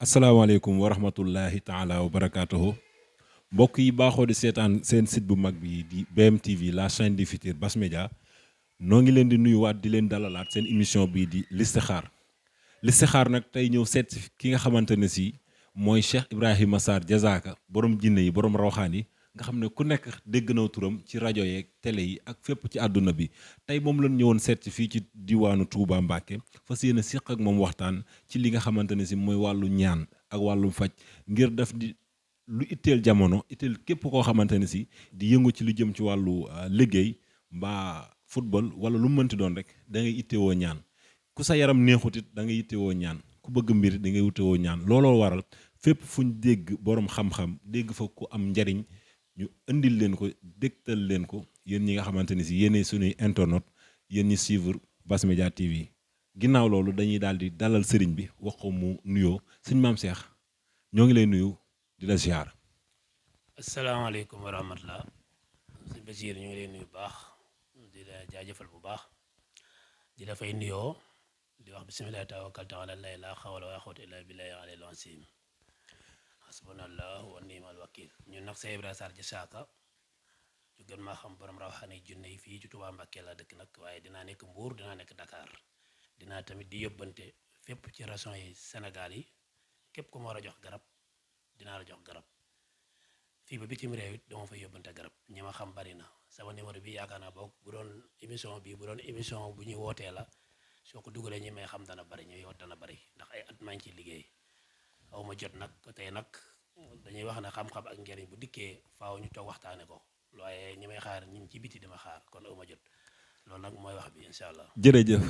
asalaamaaleykum wa rahmatullahi taala wa barakaatuhu mbokk yi baaxoo di seetaan seen site bu mag bi di BMTV la chaîne du futur Bass Media noo ngi leen di nuyuwaat di leen dalalaat seen émission bii di listixaar nag tey ñëw seet si ki nga xamante ne si mooy Cheikh Ibrahima Sarr Diazaka borom jinne yi borom rawxaan yi nga xam ne ku nekk dégg na turam ci rajo yeeg télé yi ak fépp ci àdduna bi tey moom lañ ñëwoon seet si fii ci diwaanu Touba Mbacké fas yéene siq ak moom waxtaan ci li nga xamante ne si mooy wàllu ñaan ak wàllu faj ngir def di lu itteel jamono itteel képp koo xamante ne si di yëngu ci lu jëm ci wàllu liggéey mbaa football wala lu mu mënti doon rek da ngay ittewoo ñaan ku sa yaram neexut it da ngay ittewoo ñaan ku bëgg mbir da ngay ittewoo ñaan looloo waral fépp fuñ dégg borom xam-xam dégg fa ku am njariñ ñu indil leen ko dégtal leen ko yéen ñi nga xamante ni si yéenay suñuy internet yéen ñi suivre Bass Media TV ginnaaw loolu dañuy daal di dalal sëriñ bi wax ko mu nuyoo sëñ maam Cheikh ñoo ngi lay nuyu di la ziar. asalaamaaleykum wa rahmatulah sëñ Basiir ñu ngi lay nuyu bu baax di la jaajëfal bu baax di la fay nuyoo di wax bisimilah tawakkaltu ala llaahi laa hawla wa laa quwwata illaa billaahi al-aliyyil aziim hasbunallah wa ni'mal wakiil ñun nag Cheikh Ibrahima Sarr Diazaka ñu gën maa xam borom rawxaani junne yi fii ci Touba Mbacké la dëkk nag waaye dinaa nekk Mbour dinaa nekk Dakar dinaa tamit di yóbbante fépp ci régions yi Sénégal yi képp ku ma war a jox garab dinaa la jox garab fii ba bitim réew it dama fay yóbbante garab ñi ma xam bari na sama numéro bi yaakaar naa boog bu doon émission bu ñuy wootee la soo ko dugalee ñi may xam dana bari ñuy wat dana bari ndax ay at maa ngi ciy liggéey aw ma jot nag tey nag dañuy wax ne xam-xam ak njariñ bu dikkee faaw ñu toog waxtaane ko waaye ñi may xaar ñi ci biti dama xaar kon aw ma jot loolu nag mooy wax bi incha allah. jërëjëf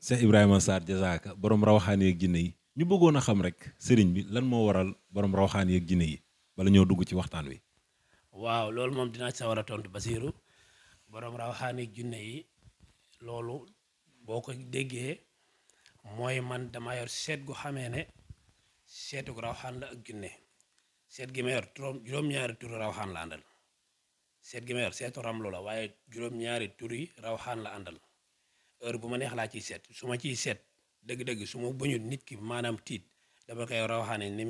Cheikh Ibrahima Sarr Diazaka borom rawxaan yeeg jinne yi ñu bëggoon a xam rek sëriñ bi lan moo waral borom rawxaan yeeg jinne yi bala ñoo dugg ci waxtaan wi. waaw loolu moom dinaa ci sa war a tontu Basiiru borom rawxaan yeeg jinne yi loolu boo ko déggee mooy man dama yor seet gu xamee ne seetu gu rawxaan la ak jinne seet gi ma yor juróom-ñaari turi rawxaan la àndal seet gi ma yor seetu ramlu la waaye juróom-ñaari turi rawxaan la àndal heure bu ma neex laa ciy seet su ma ciy seet dëgg-dëgg su ma bañul nit ki maanaam tiit dama koy rawxaane ni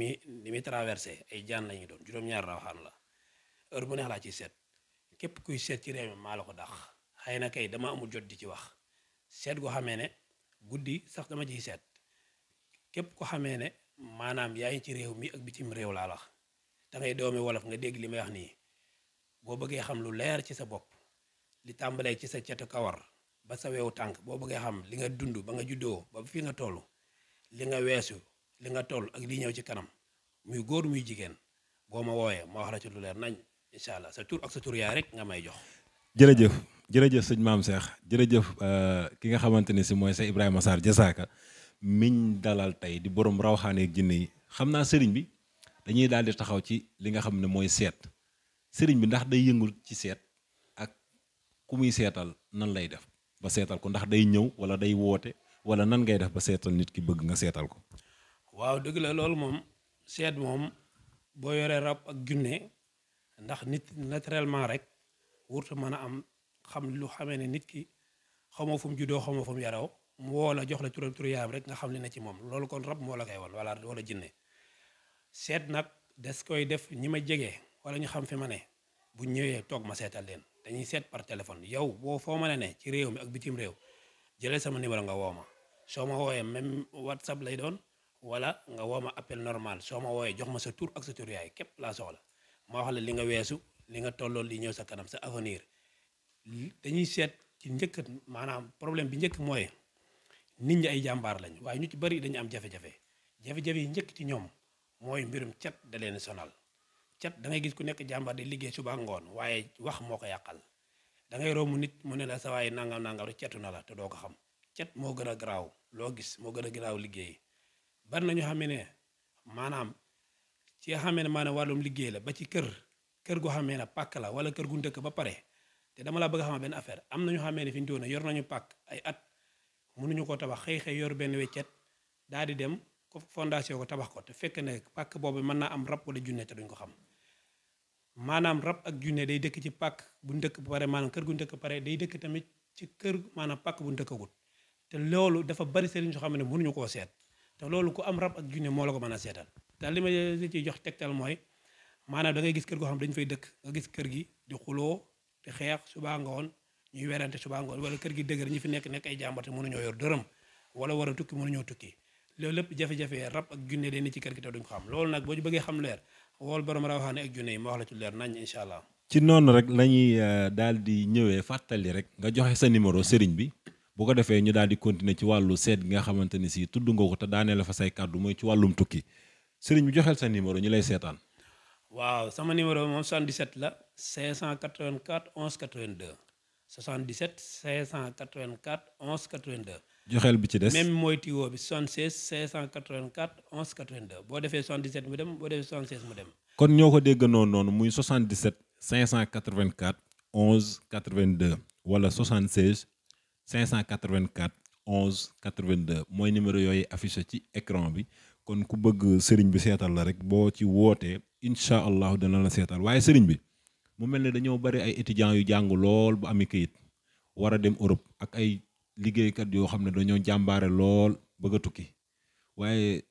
muy traversé ay jaan la ñuy doon juróom-ñaari rawxaan la heure bu neex laa ciy seet képp kuy seet ci réew mi maa la ko dàq xëy na kay dama amul jot di ci wax seet goo xamee ne guddi sax dama ciy seet képp ko xamee ne maanaam yaa ngi ci réew mi ak bitim réew laa wax da ngay doomi wolof nga dégg li may wax nii boo bëggee xam lu leer ci sa bopp li tàmbalee ci sa cetu kawar ba sa wewu tànk boo bëggee xam li nga dund ba nga juddoo ba fi nga toll li nga weesu li nga toll ak li ñëw ci kanam muy góor muy jigéen boo ma wooyee ma wax la ci lu leer nañ incha allah sa tur ak sa tur yaay rek nga may jox. jërëjëf sëñ maam Cheikh jërëjëf ki nga xamante ne si mooy Cheikh Ibrahima Sarr Diazaka miñ dalal tey di borom rawxaan yeeg jinne yi xam naa sëriñ bi dañuy daal di taxaw ci li nga xam ne mooy seet sëriñ bi ndax day yëngul ci seet ak ku muy seetal nan lay def ba seetal ko ndax day ñëw wala day woote wala nan ngay def ba seetal nit ki bëgg nga seetal ko. waaw dëgg la loolu moom seet moom boo yoree rab ak junne ndax nit naturellement rek wurtu mën a am xam lu xamee ne nit ki xamoo fu mu juddoo xamoo fu mu yaroo mu woo la jox la tur yaayam rek nga xam li ne ci moom loolu kon rab moo la koy wan wala jinne seet nag des koy def ñi ma jege wala ñu xam fi ma ne bu ñëwee toog ma seetal leen dañuy seet par téléphone yow boo foo mën a ne ci réew mi ak bitim réew jëlee sama numéro nga woo ma soo ma wooyee même WhatsApp lay doon wala nga woo ma appel normal soo ma wooyee jox ma sa tur ak sa tur yaay képp laa soxla ma wax la li nga weesu li nga tollool li ñëw sa kanam sa avenir dañuy seet ci njëkk maanaam problème bi njëkk mooy nit ñi ay jàmbaar lañ waaye ñu ci bari dañu am jafe-jafe yi njëkk ci ñoom mooy mbirum cat da leen sonal cat da ngay gis ku nekk jàmbaar di liggéey suba ngoon waaye wax moo ko yàqal da ngay romb nit mu ne la sa waaye nangam rek cetu na la te doo ko xam cat moo gën a garaaw loo gis moo gën a garaaw liggéey bari na ñu xam ne maanaam ci xamee ne maanaam wàllum liggéey la ba ci kër gu xamee ne pàkk la wala kër gu ndëkk ba pare te dama la bëgg a xamal benn affaire am na ñu xamee ne fi ñu toon yor nañu pàkk ay at mënuñu ko tabax xëy yor benn weccet daal di dem ko fondation ko tabax ko te fekk ne pàkk boobu mën naa am rab wala junne te duñ ko xam maanaam rab ak junne day dëkk ci pàkk bu ndëkk ba pare maanaam kër gu ndëkk pare day dëkk tamit ci kër maanaam pàkk bu ndëkkagut te loolu dafa bari sëriñ soo xam ne mënuñu koo seet te loolu ku am rab ak junne moo la ko mën a seetal te li ma ciy jox tegtal mooy maanaam da ngay gis kër goo xam dañu fay dëkk nga gis kër gi di xuloo di xeex subaa ngoon ñuy werante subaa ngoon wala kër gi dëgër ñi fi nekk ay jàmbate mënuñoo yor dërëm wala war a tukki mënuñoo tukki loolu lépp jafe-jafe rab ak junne day ni ci kër gi te duñ ko xam loolu nag boo ci bëggee xam leer wool borom rawaxaane ak junne yi ma wax la ci leer nañ incha allah. ci noonu rek la ñuy daal di ñëwee fàttali rek nga joxe sa numéro sëriñ bi bu ko defee ñu daal di continuer ci wàllu seet gi nga xamante ni si tudd nga ko te daanee la fa say kàddu mooy ci wàllum tukki sëriñ bi joxeel sa numéro ñu lay seetaan. waaw sama numéro moom 77 la 584 11 82 77 584 11 82. joxeel bi ci des même mooy tiwo bi 76 584 11 82 boo defee 77 mu dem boo defee 76 mu dem. kon ñoo ko déggandoo noonu muy 77 584 11 82 wala 76 584 11 82 mooy numéro yooyu affiché ci écran bi kon ku bëgg sëriñ bi seetal la rek boo ci wootee incha allah dana la seetal waaye sëriñ bi mu mel ne dañoo bari ay étudiants yu jàng lool bu ami kayit war a dem Europe ak ay liggéeykat yoo xam ne dañoo jàmbaare lool bëgg a tukki waaye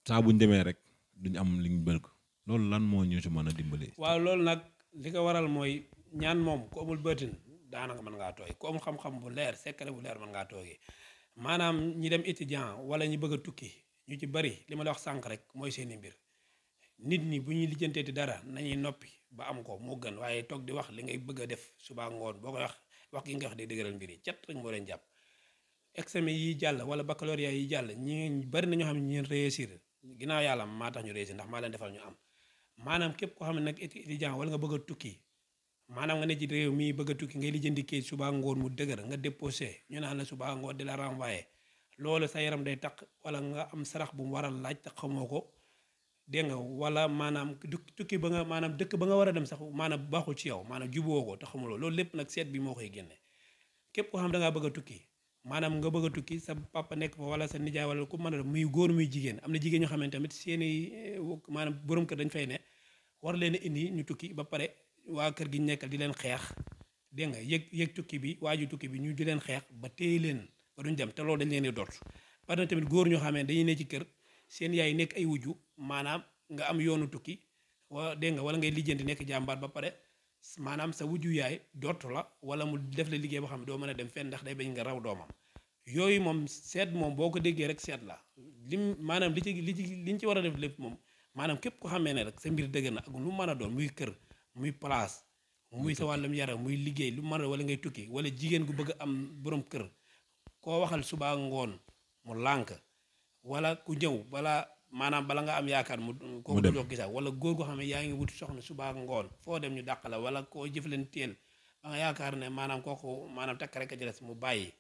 saa buñ demee rek duñ am liñ bëgg loolu lan moo ñu ci mën a dimbali. waaw loolu nag li ko waral mooy ñaan moom ku amul bëtin daanaka mën ngaa tooy ku amul xam-xam bu leer secret bu leer mën ngaa toogee maanaam ñi dem étudiant wala ñi bëgg a tukki ñu ci bari li ma la wax sànq rek mooy seeni mbir nit ñi bu ñuy lijjanteeti dara nañuy noppi ba am ko moo gën waaye toog di wax li ngay bëgg a def suba ngoon boo koy wax gi nga wax day dëgëral mbir yi cat rek moo leen jàpp examen yi jàll wala baccalauréat yi jàll ñi bari na ñoo xam ne ñu réussir ginnaaw yàlla maa tax ñu réussir ndax maa leen defal ñu am maanaam képp koo xam ne nag étudiant wala nga bëgg a tukki maanaam nga ne ci réew mii bëgg a tukki ngay lijjanti kayit suba ngoon mu dëgër nga déposé ñu naan la suba ngoon di la renvoyé loolu sa yaram day taq wala nga am sarax bu mu waral laaj te xamoo ko dégg nga wala maanaam tukki ba nga maanaam dëkk ba nga war a dem sax maanaam baaxul ci yow maanaam juboo ko te xamuloo loolu lépp nag seet bi moo koy génne képp koo xam da ngaa bëgg a tukki maanaam nga bëgg a tukki sa papa nekk fa wala sa nijaay wala ku mën a muy góor muy jigéen am na jigéen ñoo xam ne tamit seeni maanaam borom kër dañ fay ne war leen a indi ñu tukki ba pare waa kër gi ñu nekkal di leen xeex dégg nga yëg tukki bi waaju tukki bi ñu di leen xeex ba téye leen ba duñ dem te loolu dañ leen di dort par na tamit góor ñoo xam ne dañuy ne ci kër seen yaay nekk ay wujju maanaam nga am yoonu tukki dégg nga wala ngay lijjanti nekk jàmbaar ba pare maanaam sa wujju yaay dort la wala mu def la liggéey boo xam ne doo mën a dem fenn ndax day bañ nga raw doomam yooyu moom seet moom boo ko déggee rek seet la lim maanaam liñ ci war a def lépp moom maanaam képp ko xamee ne rek sa mbir dëgg na ak lu mën a doon muy kër muy place muy sa wàllum yaram muy liggéey lu mën a wala ngay tukki wala jigéen gu bëgg am borom kër koo waxal suba ngoon mu lànk wala ku ñëw bala nga am yaakaar mu koo dox gisa wala góor goo xam ne yaa ngi wut soxna suba ngoon foo dem ñu dàq la wala koo jëf leen teel ba nga yaakaar ne maanaam kooku maanaam takk rek a ci des mu bàyyi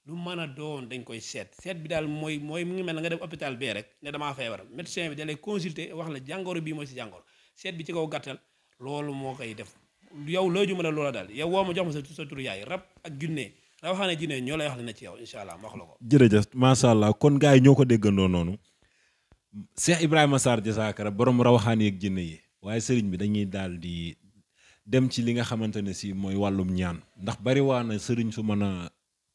lu mën a doon dañ koy seet bi daal mooy mu ngi mel na nga dem hôpital bee rek ne damaa feebar médecin bi da lay consulter wax la jàngoro bii mooy si jàngoro seet bi ci kaw gàttal loolu moo koy def yow loo ju mën a loola daal yow woo ma jox ma sa turu yaay rab ak junne rawaxaane junne ñoo lay wax li na ci yow incha allah ma wax la ko. jërëjëf macha allah kon gars yi ñoo ko déggandoo noonu Cheikh Ibrahima Sarr Diazakara borom rawaxaane ak jinne yi waaye sëriñ bi dañuy daal di dem ci li nga xamante ne si mooy wàllum ñaan ndax bari waa na sëriñ su mën a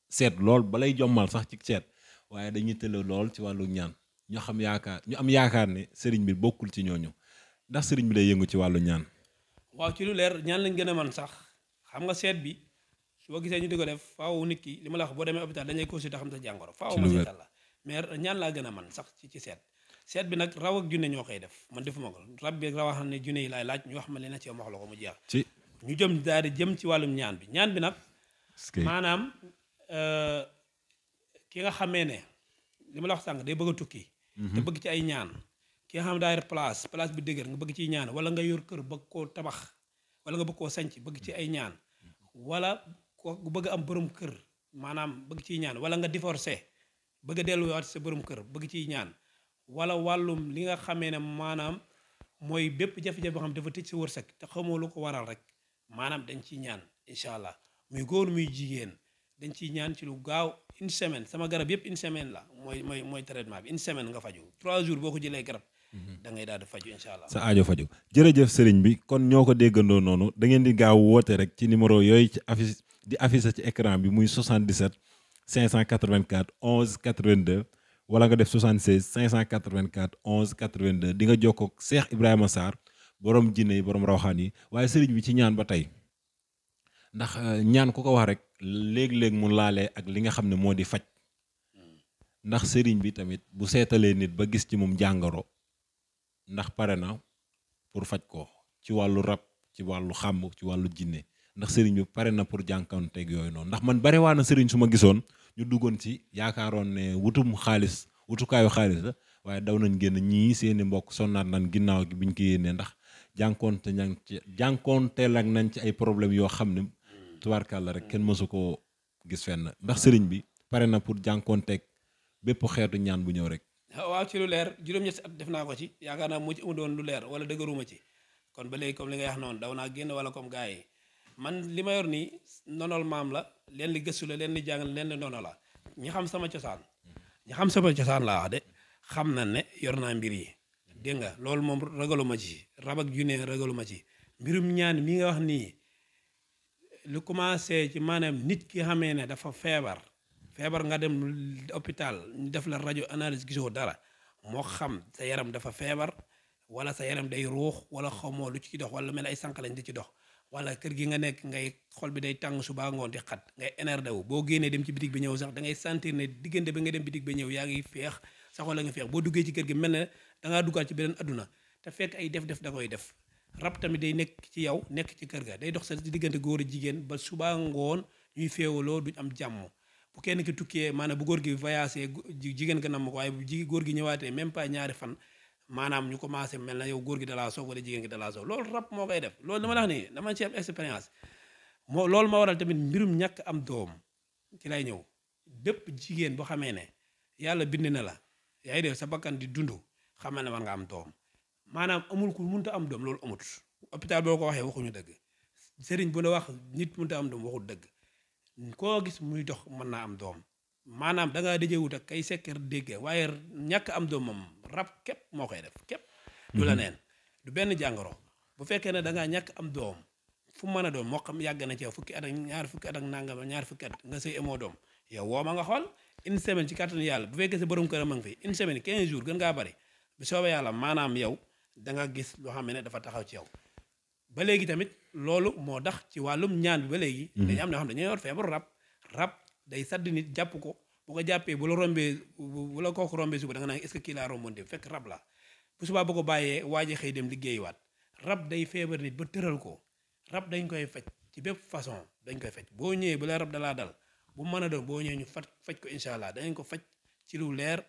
seet lool balay jommal sax ci seet waaye dañuy tële lool ci wàllu ñaan ñu am yaakaar ne sëriñ bi bokkul ci ñooñu ndax sëriñ bi day yëngu ci wàllu ñaan. waaw ci lu leer ñaan lañ gën a man sax xam nga seet bi soo gisee ñu di ko def faaw nit ki li ma la wax boo demee hôpital dañuy consulter xam sa jàngoro faaw ma seetal la mais ñaan laa gën a man sax ci seet bi nag raw ak junne ñoo koy def man defuma ko rab bi rawaxam ne junne yi laay laaj ñu wax ma li na ci wax la ko mu jeex ñu jëm daal di jëm ci wàllum ñaan bi nag maanaam ki nga xamee ne li ma la wax sànq day bëgg a tukki te bëgg ci ay ñaan ki nga xam daa yor place bi dëgër nga bëgg ciy ñaan wala nga yor kër bëgg koo tabax wala nga bëgg koo sanc bëgg ci ay ñaan wala ko bëgg am borom kër maanaam bëgg ciy ñaan wala nga divorcé bëgg a delluwaat sa borom kër bëgg ciy ñaan wala wàllum li nga xamee ne maanaam mooy bépp jafe-jafe boo xam dafa tëj sa wërsëg te xamoo lu ko waral rek maanaam dañ ciy ñaan incha allah muy góor muy jigéen dañ ciy ñaan ci lu gaaw une semaine sama garab yëpp une semaine la mooy traitement bi une semaine nga faju 3 jours boo ko jëlee garab da ngay daal di faju incha allah sa aajo faju jërëjëf sëriñ bi kon ñoo ko déggandoo noonu da ngeen di gaaw woote rek ci numéro yooyu ci affiche ci écran bi muy 77 584 11 82 wala nga def 76 584 11 82 di nga jokkoo ak Cheikh Ibrahima Sarr borom jinne yi borom rawxaan yi. waaye sëriñ bi ci ñaan ba tey ndax ñaan ku ko wax rek léeg-léeg mu laalee ak li nga xam ne moo di faj ndax sëriñ bi tamit bu seetalee nit ba gis ci moom jàngoro ndax pare na pour faj ko ci wàllu rab ci wàllu xàmb ci wàllu jinne ndax sëriñ bi pare na pour jànkanteeg yooyu noonu ndax man bare waa na sëriñ su ma gisoon ñu duggoon ci yaakaaroon ne wutukaayu xaalis la waaye daw nañ génn ñii seeni mbokk sonnaat nañ ginnaaw gi biñ ko yéenee ndax jànkoonteel ak nañ ci ay problème yoo xam ne tubaarkàlla rek kenn mësu koo gis fenn ndax sëriñ bi pare na pour jànkoonteeg bépp xeetu ñaan bu ñëw rek. waaw ci lu leer juróom-ñetti at def naa ko ci yaakaar naa mu ci amu doon lu leer wala dëgëruma ci kon ba léegi comme li nga wax noonu daw naa génn wala comme gars yi man li ma yor nii nonol maam la leen li gëstu la leen li jàngal leen li nono la ñi xam sama cosaan laa wax de xam na ne yor naa mbir yi dégg nga loolu moom ragaluma ci rab ak junne ragaluma ci mbirum ñaan mi nga wax nii lu commencé ci maanaam nit ki xamee ne dafa feebar nga dem hôpital ñu def la rajo analyse gisoo dara moo xam sa yaram dafa feebar wala sa yaram day ruux wala xamoo lu ci dox wala mel ay sànq lañ di ci dox wala kër gi nga nekk ngay xol bi day tàng suba ngoon di xat ngay énervé wu boo génnee dem ci bitig bi ñëw sax da ngay sentir ne diggante ba nga dem bitig ba ñëw yaa ngi feex sa xol la nga feex boo duggee ci kër gi mel ne da ngaa duggaat ci beneen adduna te fekk ay def-def da koy def rab tamit day nekk ci yow nekk ci kër ga day dox sa diggante góor a jigéen ba suba ngoon ñuy féewaloo duñ am jàmm bu kenn ki tukkee maanaam bu góor gi voyagé jigéen ga nam ko waaye bu góor gi ñëwaatee même pas ñaari fan maanaam ñu commencé mel na yow góor gi dalaa soow wala jigéen gi dalaa soow loolu rab moo koy def loolu dama la wax nii dama ci am expérience loolu ma waral tamit mbirum ñàkk am doom ci lay ñëw bépp jigéen boo xamee ne yàlla bind na la yaa ngi def sa bakkan di dund xamal ne war nga am doom maanaam amul ku mënta am doom loolu amut hôpital boo ko waxee waxuñu dëgg sëriñ bu ne wax nit mënta am doom waxul dëgg koo gis muy dox mën naa am doom maanaam da ngaa dëjee wut ak kay sekkar déggee waaye ñàkk am doom moom rab képp moo koy def képp du la neen du benn jàngoro bu fekkee ne da ngaa ñàkk am doom fu mën a doom moo xam yàgg na ci yow fukki at ak ñaari fukki at ak nangam ñaari fukki at nga sëy amoo doom yow woo ma nga xool une semaine ci kàttanu yàlla bu fekkee sa borom kër a ngi fi une semaine 15 jours gën ngaa bari bu soobee yàlla maanaam yow da nga gis loo xam ne dafa taxaw ci yow ba léegi tamit loolu moo tax ci wàllum ñaan bi ba léegi dañu am na xam ne dañoo yor feebaru rab day sadd nit jàpp ko bu ko jàppee bu la rombee bu la kooku rombee suba da nga naan est-ce que kii laa romboon dem fekk rab la bu subaa bu ko bàyyee waaje xëy dem liggéeyuwaat rab day feebar nit ba tëral ko rab dañ koy faj ci bépp façon dañ koy faj boo ñëwee bu la rab dalaa dal bu mën a doon boo ñëwee ñu faj ko incha allah danañ ko faj ci lu leer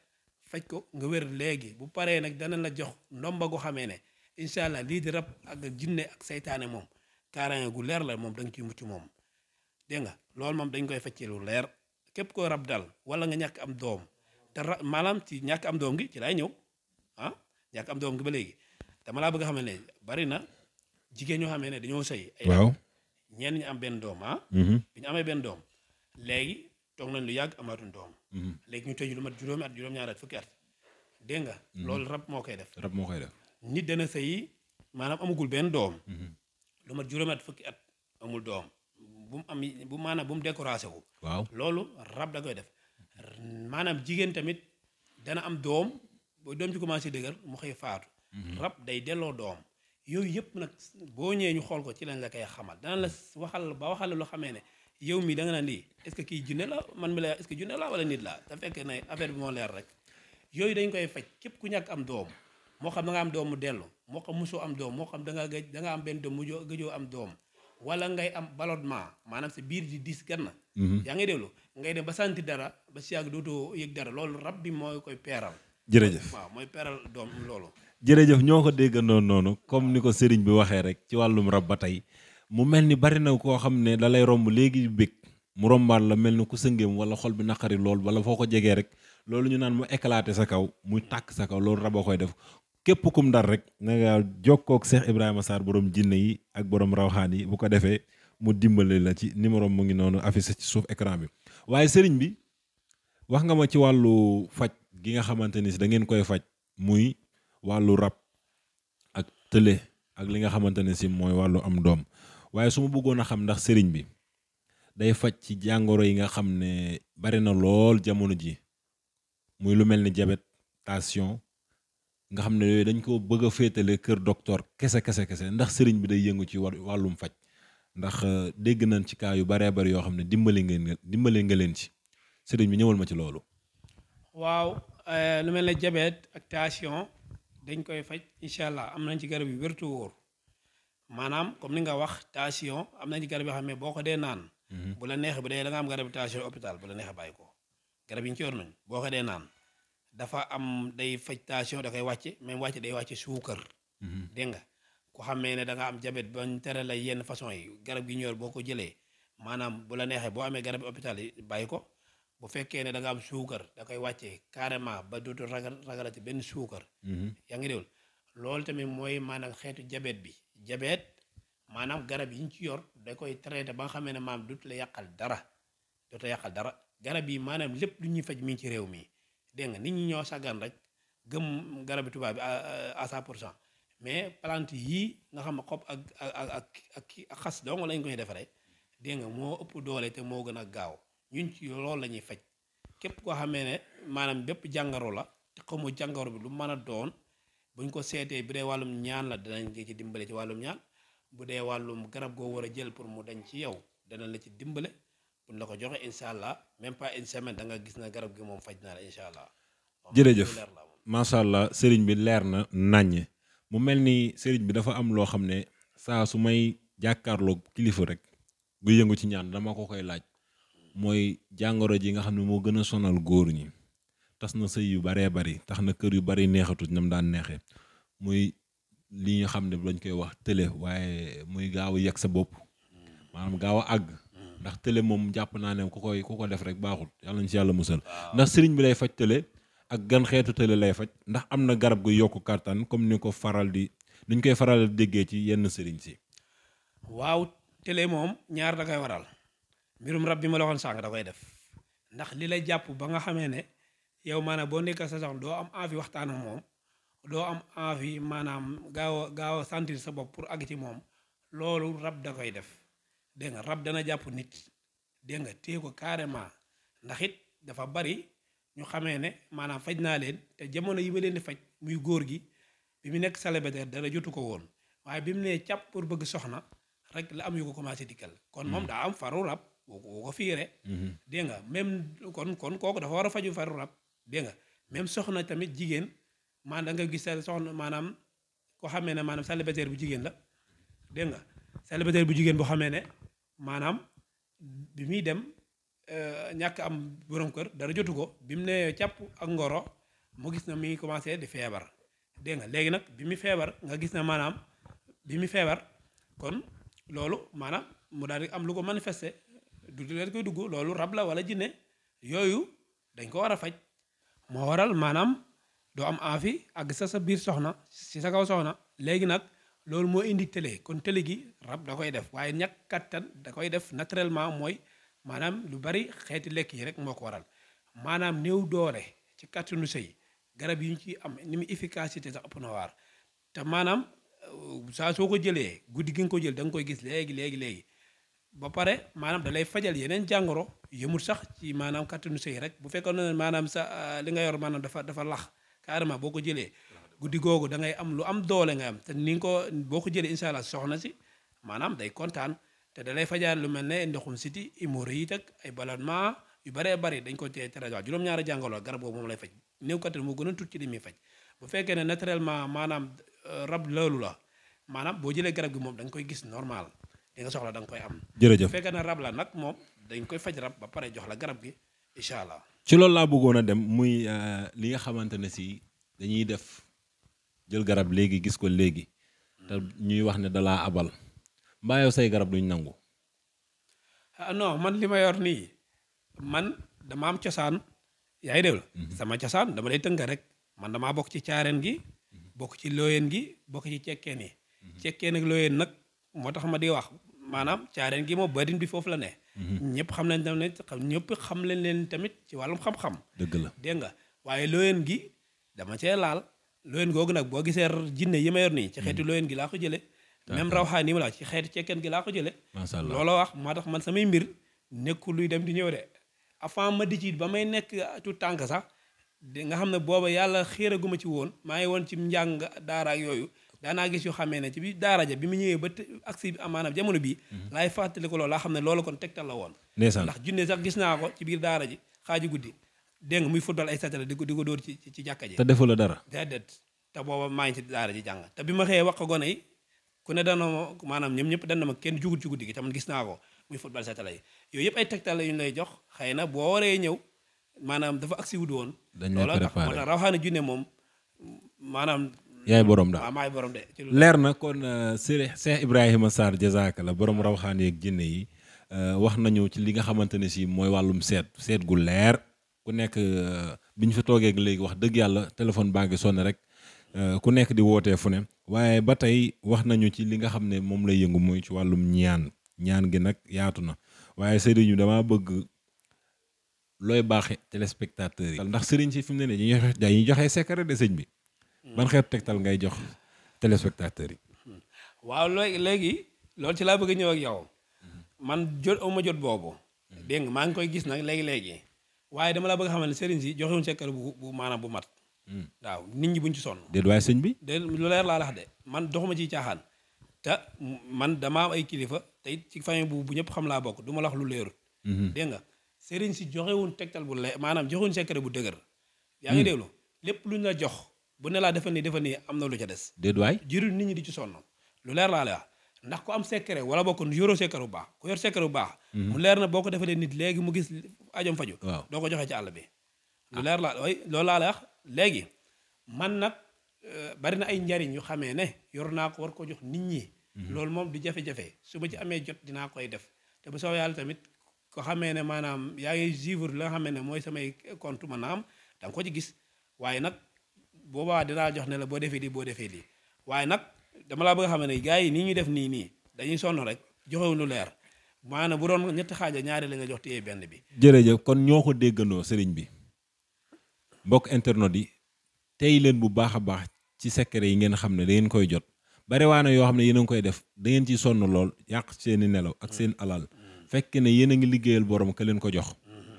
faj ko nga wér léegi bu paree nag dana la jox ndomba gu xamee ne incha allah lii di rab ak jinne ak saytaane moom kaaraange gu leer la moom da nga ciy mucc moom dégg nga loolu moom dañ koy faj ci lu leer képp koo rab dal wala nga ñàkk am doom te maanaam ci ñàkk am doom gi ci lay ñëw ñàkk am doom gi ba léegi dama laa bëgg a xam ne bari na jigéen ñoo xamee ne dañoo sëy ay waaw ñenn ñi am benn doom bi ñu amee benn doom léegi toog nañ lu yàgg amaatuñ doom léegi ñu tëju lu mat juróomi at juróom-ñaari at fukki at dégg nga loolu rab moo koy def rab moo koy def nit dana sëy maanaam amagul benn doom lu mat juróomi at fukki at amul doom bu mu découragé wu waaw loolu rab da koy def maanaam jigéen tamit dana am doom boo doom ci commencé dëgër mu xëy faatu rab day delloo doom yooyu yëpp nag boo ñëwee ñu xool ko ci lañ la koy xamal dana la waxal loo xamee ne yow mi da nga naan lii est-ce que kii junne la man mi la est-ce que junne la wala nit la te fekkee ne affaire bi moo leer rek yooyu dañ koy faj képp ku ñàkk am doom moo xam da nga am doom mu dellu moo xam mosoo am doom moo xam da nga am benn doom mu gëjoo am doom wala ngay am ballonnement maanaam sa biir di diis ganna yaa ngay déglu ngay dem ba santi dara ba si yàgg dootoo yëg dara loolu rab bi mooy koy peeral jërëjëf waaw mooy peeral doom loolu jërëjëf ñoo ko déggandoo noonu comme ni ko sëriñ bi waxee rek ci wàllum rab ba tey mu mel ni bari na koo xam ne da lay romb léegi bég mu rombaat la mel ni ku sëngeem wala xol bi naqari lool wala foo ko jegee rek loolu ñu naan mu éclaté sa kaw muy tàkk sa kaw loolu rab a koy def képp kum dar rek na nga jokkoo ak Cheikh Ibrahima Sarr borom jinne yi ak borom rawxaan yi bu ko defee mu dimbale la ci numéro mu ngi noonu affiché ci suuf écran bi waaye sëriñ bi wax nga ma ci wàllu faj gi nga xamante ni si da ngeen koy faj muy wàllu rab ak tële ak li nga xamante ne si mooy wàllu am doom waaye su ma bëggoon a xam ndax sëriñ bi day faj ci jàngoro yi nga xam ne bari na lool jamono ji muy lu mel ni diabète tension nga xam ne yooyu dañ ko bëgg a féetale kër docteur kese ndax sëriñ bi day yëngu ci wàllum faj ndax dégg nañ ci cas yu baree bari yoo xam ne dimbali nga leen ci sëriñ bi ñëwal ma ci loolu. waaw lu mel ne diabète ak tension dañ koy faj incha allah am nañ ci garab yu wértu wóor maanaam comme ni nga wax tension am nañ ci garab yoo xam ne boo ko dee naan. bu la neexee bu dee da nga am garab tension hôpital bu la neexee bàyyi ko garab yi ñu ci yor nañ boo ko dee naan dafa am day faj tension da koy wàcce même wàcce day wàcce suukar. dégg nga ku xamee ne da nga am diabète bañ tere la yenn façon yi garab gi ñu yor boo ko jëlee maanaam bu la neexee boo amee garab hôpital yi bàyyi ko bu fekkee ne da nga am suukar da koy wàccee carrément ba dootu ragalati benn suukar. yaa ngi déglu loolu tamit mooy maanaam xeetu diabète bi diabète maanaam garab yi ñu ci yor da koy traité ba nga xamee ne maam dootu la yàqal dara garab yi maanaam lépp lu ñuy faj mi ci réew mi dégg nga nit ñi ñoo sàggan rek gëm garabi tubaab bi à 100% mais plante yii nga xam ne xob ak xas dong lañ koy defaree dégg nga moo ëpp doole te moo gën a gaaw ñun ci loolu la ñuy faj képp koo xamee ne maanaam bépp jàngoro la te xamoo jàngoro bi lu mën a doon buñ ko seetee bu dee wàllum ñaan la danañ ci dimbale ci wàllum ñaan bu dee wàllum garab goo war a jël pour mu dañ ci yow danañ la ci dimbale buñ la ko joxe incha allah même pas une semaine da nga gis na garab gi moom faj naa la incha allah. jërëjëf macha allah sëriñ bi leer na naññ mu mel ni sëriñ bi dafa am loo xam ne saa su may jàkkaarloog kilifa rek bu yëngu ci ñaan dama ko koy laaj mooy jàngoro ji nga xam ne moo gën a sonal góor ñi tas na sëy yu baree bari tax na kër yu bari neexatut ñam daan neexee muy li nga xam ne lañ koy wax télé waaye muy gaaw a yegg sa bopp maanaam gaaw a àgg ndax télé moom jàpp naa ne ku ko def rek baaxul yàlla nañ ci yàlla musal ndax sëriñ bi lay faj télé ak gan xeetu télé lay faj ndax am na garab gu yokk kàttan comme ni koy faral di déggee ci yenn sëriñ si. waaw télé moom ñaar da koy waral mbirum rab bi ma la waxoon sànq da koy def ndax li lay jàpp ba nga xamee ne yow maanaam boo nekk sa soxna doo am envie waxtaan ak moom doo am envie maanaam gaaw a sentir sa bopp pour àgg ci moom loolu rab da koy def dégg nga rab dana jàpp nit dégg nga téye ko carrément ndax it dafa bari ñu xamee ne maanaam faj naa leen te jamono yi ma leen di faj muy góor gi bi mu nekk célibataire dara jotu ko woon waaye bi mu nee càpp pour bëgg soxna rek la am yu ko commencé dikkal kon moom daa am faru rab woo ko fiire dégg nga même kon kooku dafa war a faju faru rab dégg nga même soxna tamit jigéen maanaam da nga gis soxna maanaam ko xamee ne maanaam célibataire bu jigéen la dégg nga célibataire bu jigéen boo xamee ne maanaam bi muy dem ñàkk am borom kër dara jotu ko bi mu ne càpp ak ngoro mu gis na mi ngi commencé di feebar dégg nga léegi nag bi mu feebar nga gis na maanaam bi mu feebar kon loolu maanaam mu daal di am lu ko manifesté du leen koy dugg loolu rab la wala jinne yooyu dañ ko war a faj moo waral maanaam doo am envie ak sa biir soxna si sa kaw soxna léegi nag loolu moo indi télé kon télé gi rab da koy def waaye ñàkk kattan da koy def naturellement mooy maanaam lu bari xeeti lekk yi rek moo ko waral maanaam néew doole ci kattanu sëy garab yi ñu ci am ni mu efficacité sax ëpp na waar te maanaam saa soo ko jëlee guddi gi nga ko jël da nga koy gis léegi ba pare maanaam da lay fajal yeneen jàngoro yëmul sax ci maanaam kattanu sëy rek bu fekkoon ne maanaam sa li nga yor maanaam dafa lax carrément boo ko jëlee guddi googu da ngay am lu am doole nga am te ni nga ko boo ko jëlee incha allah soxna si maanaam day kontaan te da lay fajal lu mel ne ndoxum siti hémorroïde ak ay ballonnement yu baree bari dañ ko tee tere wax juróom-ñaari jàngoro garab boobu moom lay faj néew kattan moo gën a tuuti ci li muy faj bu fekkee ne naturellement maanaam rab loolu la maanaam boo jëlee garab gi moom da nga koy gis normal li nga soxla da nga koy am. jërëjëf bu fekkee ne rab la nag moom dañ koy faj rab ba pare jox la garab gi incha allah. ci loolu laa bëggoon a dem muy li nga xamante ne si dañuy def jël garab léegi gis ko léegi te ñuy wax ne dalaa abal mbaa yow say garab duñ nangu. non man li ma yor nii man dama am cosaan yaa ngi déglu sama cosaan dama lay tënk rek man damaa bokk ci caareen gi bokk ci looyeen gi bokk ci cekkeen yi cekkeen ak looyeen nag moo tax ma di wax maanaam caareen gi moom badin bi foofu la ne ñëpp xam nañ tamit ñëpp xam leen leen tamit ci wàllum xam-xam dëgg la dégg nga waaye looyeen gi dama cee laal looyeen googu nag boo gisee jinne yi ma yor nii ci xeeti looyeen gi laa ko jële même rawxaan yi ma la ci xeeti cekkeen gi laa ko jële looloo wax moo tax man samay mbir nekkul luy dem di ñëw de avant ma di ci ba may nekk tout tànk sax di nga xam ne booba yàlla xéeraguma ci woon maa ngi woon ci njàng daara ak yooyu daanaa gis yoo xamee ne ci bi daara ja bi mu ñëwee ba agsi maanaam jamono bii laay fàttali ko loolu laa xam ne loolu kon tegtal la woon ndax junne sax gis naa ko ci biir daara ji xaaju guddi dégg nga muy football ay satala di ko dóor ci jàkka ji te defu la dara déedéet te booba maa ngi ci daara ji jàng te bi ma xëyee wax ko gone yi ku ne dana ma maanaam ñoom ñëpp dana ma kenn jugul ci guddi gi te man gis naa ko muy football satala yi yooyu yëpp ay tegtal la yu ñu lay jox xëy na boo waree ñëw maanaam dafa agsi wut woon loolu tax moo tax Rawxaane Junne moom maanaam yaay borom daal waaw maay borom de leer na kon Cheikh Ibrahima Sarr jazaaka la borom Rawxaane yeeg jinne yi wax nañu ci li nga xamante ne si mooy wàllum seet gu leer ku nekk bi ñu fi toogee léegi wax dëgg yàlla téléphone baa ngi sonné rek ku nekk di wootee fu ne waaye ba tey wax nañu ci li nga xam ne moom lay yëngu muy ci wàllum ñaan gi nag yaatu na waaye sëriñ ñu dama bëgg looy baaxe téléspectateurs yi ndax sëriñ si fi mu ne nii dañuy joxe secret de sëñ bi ban xeetu tegtal ngay jox téléspectateurs yi waaw léegi loolu ci laa bëgg a ñëw ak yow man ma jot boobu dégg nga maa ngi koy gis nag léegi waaye dama la bëgg a xamal ne sëriñ si joxewuñ secret bu maanaam bu mat waaw nit ñi buñ ci sonn déet waaye sëñ bi de lu leer laa lax de man doxuma ciy caaxaan te man dama am ay kilifa te it ci famille bu ñëpp xam laa bokk du ma la wax lu leerut dégg nga sëriñ si joxewuñ tegtal bu leer maanaam joxewuñ secret bu dëgër yaa ngi déglu lépp luñ la jox bu ne laa defal nii am na lu ca des déet waay jërul nit ñi di ci sonn lu leer laa lay wax ndax ku am secret wala bokk yoroo secret bu baax ku yor secret bu baax mu leer na boo ko defalee nit léegi mu gis ajom faju doo ko joxee ci àll bi lu leer laa way loolu laa lay wax léegi man nag bari na ay njariñ yu xamee ne yor naa ko war ko jox nit ñi loolu moom du jafe-jafe su ma ci amee jot dinaa koy def te bu soobee yàlla tamit ko xamee ne maanaam yaa ngi suivre la nga xamee ne mooy samay compte maanaam da nga ko ci gis waaye nag boobaa dinaa jox ne la boo defee lii boo defee lii waaye nag dama laa bëgg a xam ne gars yi nii ñuy def nii dañuy sonn rek joxewu lu leer maanaam bu doon ñetti xaaja ñaari la nga jox téye benn bi jërëjëf kon ñoo ko déggandoo sëriñ bi mbokk internet yi tey leen bu baax a baax ci secret yi ngeen xam ne da ngeen koy jot bari waa na yoo xam ne yéen a ngi koy def da ngeen ciy sonn lool yàq seeni nelaw ak seen alal fekk ne yéen a ngi liggéeyal borom ka leen ko jox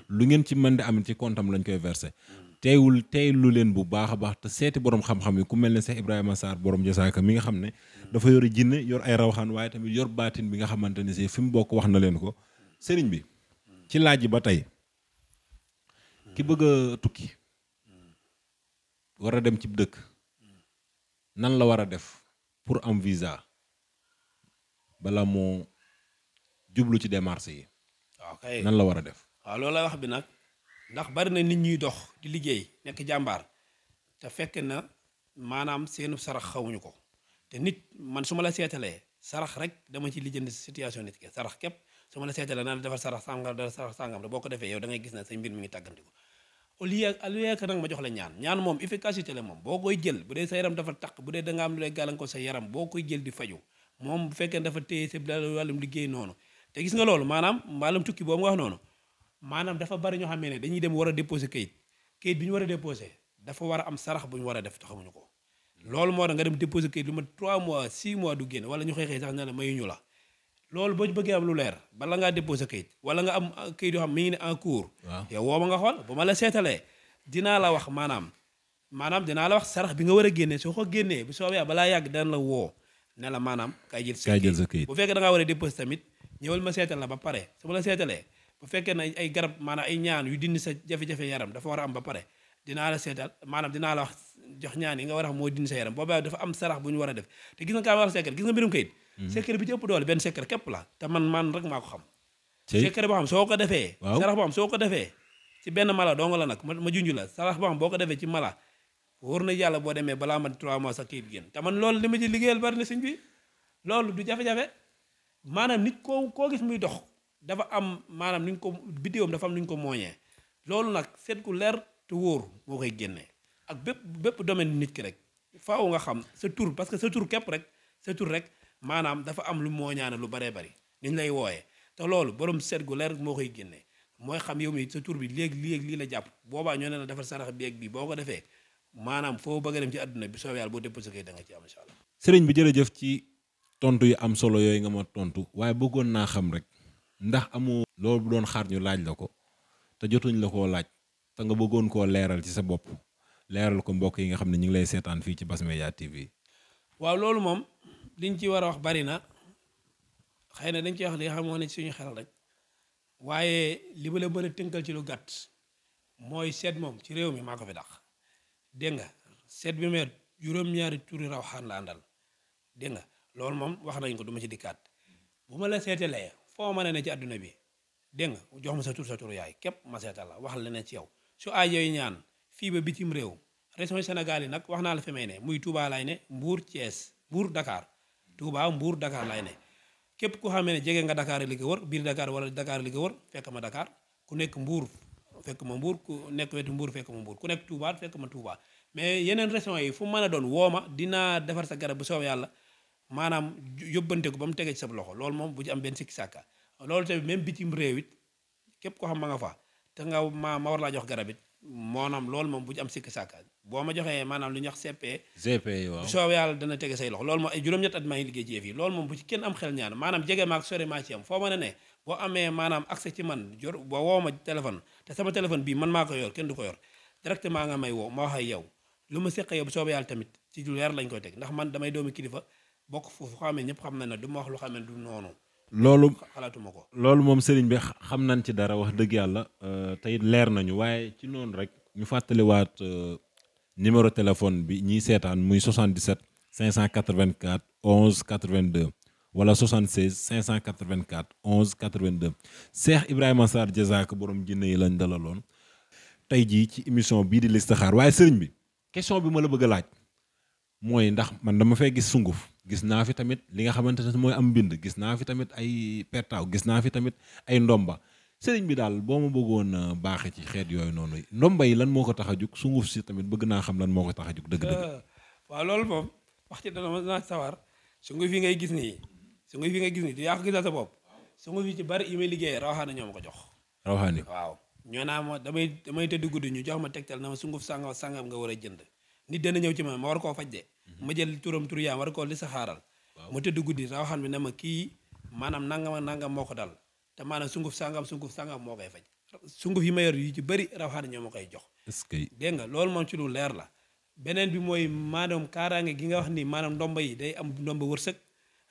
lu ngeen ci mën di am ci comptam lañ koy versé teeylu leen bu baax a baax te seeti borom xam-xam yi ku mel ne Cheikh Ibrahima Sarr borom jasaaka mi nga xam ne dafa yor jinne yor ay rawxaan waaye tamit yor baatin bi nga xamante ne si fi mu bokk wax na leen ko sëriñ bi ci laaj yi ba tey ki bëgg a tukki war a dem ci dëkk nan la war a def pour am visa bala moo jublu ci démarche yi ok nan la war a def waaw loolu la wax bi nag ndax bari na nit ñuy dox di liggéey nekk jàmbaar te fekk na maanaam seenu sarax xawuñu ko te nit man su ma la seetalee sarax rek dama ci lijjanti situation nit ki sarax képp su ma la seetalee naa la defar sarax sàngam da sarax sàngam boo ko defee yow da ngay gis ne say mbir mi ngi tàgganti ko au lieu que nag ma jox la ñaan moom efficacité la moom boo koy jël bu dee sa yaram dafa taq bu dee da nga am lu lay gàllankoor sa yaram boo koy jël di faju moom bu fekkee dafa téye sa wàllum liggéey noonu te gis nga loolu maanaam wàllum tukki boobu nga wax noonu maanaam dafa bari ñoo xam ne dañuy dem war a déposer kayit bi ñu war a déposer dafa war a am sarax bu ñu war a def te xamuñu ko loolu moo tax nga dem déposer kayit lu ma 3 mois 6 mois du génn wala ñu xëy sax ne la mayuñu la loolu boo ci bëggee am lu leer bala ngaa déposer kayit wala nga am kayit yoo xam mi ngi ne en cours yow woo ma nga xool bu ma la seetalee dinaa la wax maanaam dinaa la wax sarax bi nga war a génnee soo ko génnee bu soobee balaa yàgg dana la woo ne la maanaam kay jël sa kayit bu fekkee da ngaa war a déposer tamit ñëwal ma seetal la ba pare su ma la seetalee bu fekkee ne ay garab maanaam ay ñaan yu dindi sa jafe-jafe yaram dafa war a am ba pare dinaa la seetal maanaam dinaa la wax jox ñaan yi nga war a xam moo dindi sa yaram boobaa dafa am sarax bu ñu war a def te gis nga kaa wax secret gis nga mbirum kayit secret bi ci ëpp doole benn secret képp la te man rek maa ko xam secret boo xam soo ko defee sarax boo xam soo ko defee ci benn mala dong la nag ma junj la sarax boo xam boo ko defee ci mala wóor na yàlla boo demee balaa mat 3 mois sa kayit génn te man loolu li ma ci liggéeyal bari na sëñ bi loolu du jafe-jafe maanaam nit koo gis muy dox dafa am maanaam ni ñu ko bidéowam dafa am ni ñu ko mooñee loolu nag seet ku leer te wóor moo koy génnee ak bépp domaine nit ki rek faaw nga xam sa tur parce que sa tur képp rek sa tur rek maanaam dafa am lu mooñaane lu baree bari ni ñu lay wooyee te loolu borom seet gu leer moo koy génnee mooy xam yow mi sa tur bi léegi lii la jàpp boobaa ñoo ne la defar sarax bi ak bii boo ko defee maanaam foo bëgg a dem ci àdduna bi soobee yàlla boo déposé kay da nga ci am incha allah. sëriñ bi jërëjëf ci tontu yu am solo yooyu nga ma tontu waaye bëggoon naa xam rek ndax amoo loolu bu doon xaar ñu laaj la ko te jotuñ la koo laaj te nga bëggoon koo leeral ci sa bopp leeral ko mbokk yi nga xam ne ñu ngi lay seetaan fii ci Bass Media TV. waaw loolu moom liñ ci war a wax bari na xëy na dañ ci wax li nga xam moo ne ci suñu xel rek waaye li ma la mën a tënkal ci lu gàtt mooy seet moom ci réew mi maa ko fi dàq dégg nga seet bi meer juróom-ñaari turi raw xaan la àndal dégg nga loolu moom wax nañ ko du ma ci dikkaat bu ma la seetalee foo mën a ne ci àdduna bi dégg nga jox ma sa turu yaay képp ma seetal la wax la ne ci yow su aaj yooyu ñaan fii ba bitim réew région Sénégal yi nag wax naa la fi may ne muy Touba lay ne Mbour Thiès Mbour Dakar Touba Mbour Dakar lay ne képp ku xamee ne jege nga Dakar li ko wër biir Dakar wala Dakar li ko wër fekk ma Dakar ku nekk Mbour fekk ma Mbour ku nekk wetu Mbour fekk ma Mbour ku nekk Touba fekk ma Touba mais yeneen régions yi fu mën a doon woo ma dinaa defar sa garab bu soob yàlla maanaam yóbbante ko ba mu tege ci sa loxo loolu moom bu ci am benn sikki sàkka loolu tamit même bitim réew it képp ko xam ma nga fa te nga ma war laa jox garab it maanaam loolu moom bu ci am sikki sàkka boo ma joxee maanaam lu ñuy wax GP waaw bu soob yàlla dana tege say loxo loolu moom ay juróom-ñett at maa ngi liggéey ci yëf yi loolu moom bu ci kenn am xel ñaan maanaam jege maak sore maa ci am foo mën a ne boo amee maanaam accès ci man jor boo woo ma téléphone te sama téléphone bii man maa ko yor kenn du ko yor directement nga may woo ma wax ak yow lu ma seq yow bu soobee yàlla tamit ci lu leer lañ koy teg ndax man damay doomi kilifa bokk foofu xamee ñëpp xam na ne du ma wax lu xamee du noonu loolu xalaatuma ko loolu moom sëriñ bi xam nañ ci dara wax dëgg yàlla tey leer nañu waaye ci noonu rek ñu fàttaliwaat numéro téléphone bi ñiy seetaan muy 77 584 11 82 wala 76 584 11 82 Cheikh Ibrahima Sarr Diazaka borom jinne yi lañ dalaloon tey jii ci émission bii di listixaar waaye sëriñ bi question bi ma la bëgg a laaj mooy ndax man dama fay gis sunguf gis naa fi tamit li nga xamante ne mooy am mbind gis naa fi tamit ay pertaaw gis naa fi tamit ay ndomba sëriñ bi daal boo ma bëggoon baaxe ci xeet yooyu noonu ndomba yi lan moo ko tax a jug sunguf si tamit bëgg naa xam lan moo ko tax a jug dëgg-dëgg. waaw loolu moom wax ci dana naa sawar sunguf yi ngay gis nii du yaa ko gisal sa bopp sunguf yi ci bari yi may liggéeyee rawaxaana ñoo ma ko jox. rawaxaani waaw ñoo naa ma damay tëdd guddi ñu jox ma tegtal na ma sunguf sangam nga war a jënd nit dana ñëw ci ma war koo faj de ma jël turam tur yaam war koo li sa xaaral ma tëdd guddi rawaxaan bi ne ma kii maanaam nangam moo ko dal te maanaam sunguf sangam moo koy faj sunguf yi ma yor yu ci bëri rawaxaan ñoo ma koy jox. est-ce que dégg nga loolu moom ci lu leer la beneen bi mooy maanaam kaaraange gi nga wax ni maanaam ndomba yi day am ndomba wërsëg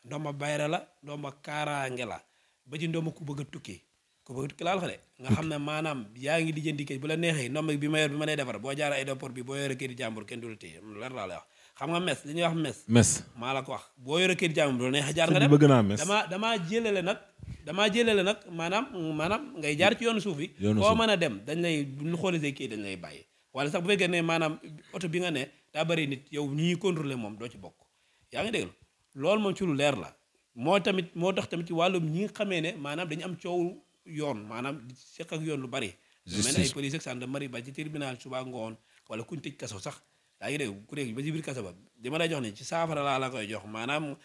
ndomba bayra la ndomba kaaraange la ba ci ndomba ku bëgg a tukki laal de nga xam ne maanaam yaa ngi lijjanti kay bu la neexee ndomba bi ma yor bi ma lay defar boo jaaree aéroport bi boo yore kër jàmbur kenn du la téye leer laa lay wax xam nga mes li ñuy wax mes maa la ko wax boo yore kër jàmbur bu la neexee jaar nga dem bëgg naa mes damaa jëlale nag maanaam ngay jaar ci yoonu suuf bi boo mën a dem dañ lay lu xoolisee kii dañ lay bàyyi wala sax bu fekkee ne maanaam oto bi nga ne daa bëri nit yow ñi ñuy contrôler moom doo ci bokk yaa ngi dégg loolu moom ci lu leer la moo tax tamit ci wàllum ñi nga xamee ne maanaam dañu am coow yoon maanaam seq ak yoon lu bari lu mel ne ay police ak gendarmerie ba ci tribunal suba ngoon wala kuñ tëj kaso sax yaa ngi dégg ku réeg ba ci biir kaso ba li ma lay jox ne ci saafara laa la koy jox maanaam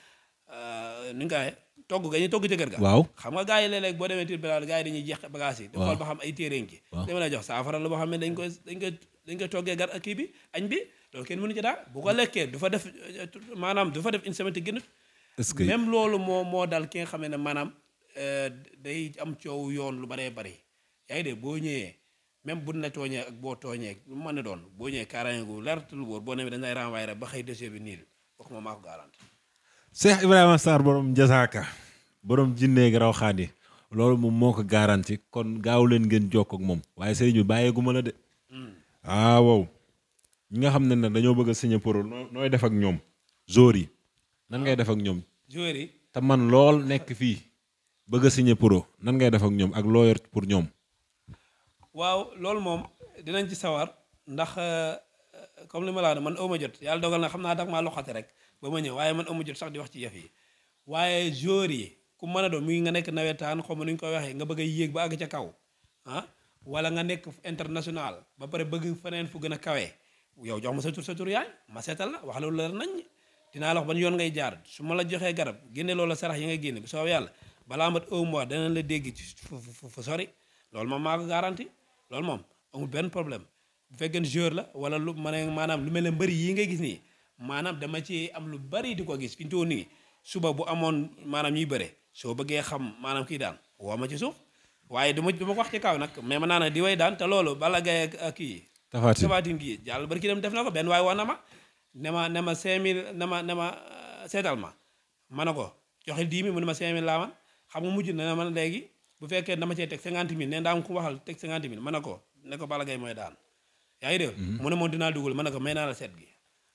ni nga togg ga ñuy togg ci kër ga waaw xam nga gars yi léeg-léeg boo demee tribunal gars yi dañuy jeex bagage yi di xool ba xam ay téeréen ci li ma lay jox saafara la boo xam ne dañ koy toggee gar ak kii bi añ bi loolu kenn mënu ci daal bu ko lekkee du fa def maanaam du fa def une semaine te génnut même loolu moo dal ki nga xam ne maanaam day am coow yoon lu baree bari yaa ngi dégg boo ñëwee même buñ la tooñee ak boo tooñee lu mu mën a doon boo ñëwee kaaraange gu leer lu wóor boo nemee dañ lay renvoyer rek ba xëy dossier bi niil wax ma maa ko garanti. Cheikh Ibrahima Sarr borom Diazaka borom jinneeg raw xaani loolu moom moo ko garanti kon gaaw leen ngeen jokkoo ak moom waaye sëriñ bi bàyyeegu ma la de. waaw ñi nga xam ne nag dañoo bëgg a signé pour nooy def ak ñoom jour yi nan ngay def ak ñoom. jour yi te man lool nekk fii. bëgg a signé pro nan ngay def ak ñoom ak loo yor pour ñoom. waaw loolu moom dinañ ci sawar ndax comme li ma la wax man awma jot yàlla dogal na xam naa tax maa loxate rek ba ma ñëw waaye man awma jot sax di wax ci yëf yi waaye jour yi ku mën a doon muy nga nekk nawetaan xaw ma nu ñu koy waxee nga bëgg a yéeg ba àgg ca kaw wala nga nekk international ba pare bëgg feneen fu gën a kawee yow jox ma sa tur yaay ma seetal la wax loolu leer nañ dinaa la wax ban yoon ngay jaar su ma la joxee garab génne loolu la sarax yi ngay génne bu soobee yàlla balaa mat un mois dana la dégg ci fu sori loolu moom maa ko garanti loolu moom amul benn problème bu fekkee joueur la wala lu ma ne maanaam lu mel ne mbëri yi ngay gis nii maanaam dama ci am lu bari di ko gis fi ñu toll nii suba bu amoon maanaam ñuy bëre soo bëggee xam maanaam kii daan woo ma ci suuf waaye du ma ko wax ci kaw nag mais ma naa ne di way daan te loolu Balla Gaye ak kii Tafatine kii jàll bari ki dem def na ko benn waaye wax na ma ne ma 5000 ne ma seetal ma ne ko joxe 10 000 mu ne ma 5000 laa man xam nga mujj na man léegi bu fekkee dama cee teg 50 000 ne daa am ku waxal teg 50 000 ma ne ko Balla Gaye mooy daan yaa ngi dégg mu ne moom dinaa dugal ma ne ko may naa la seet gi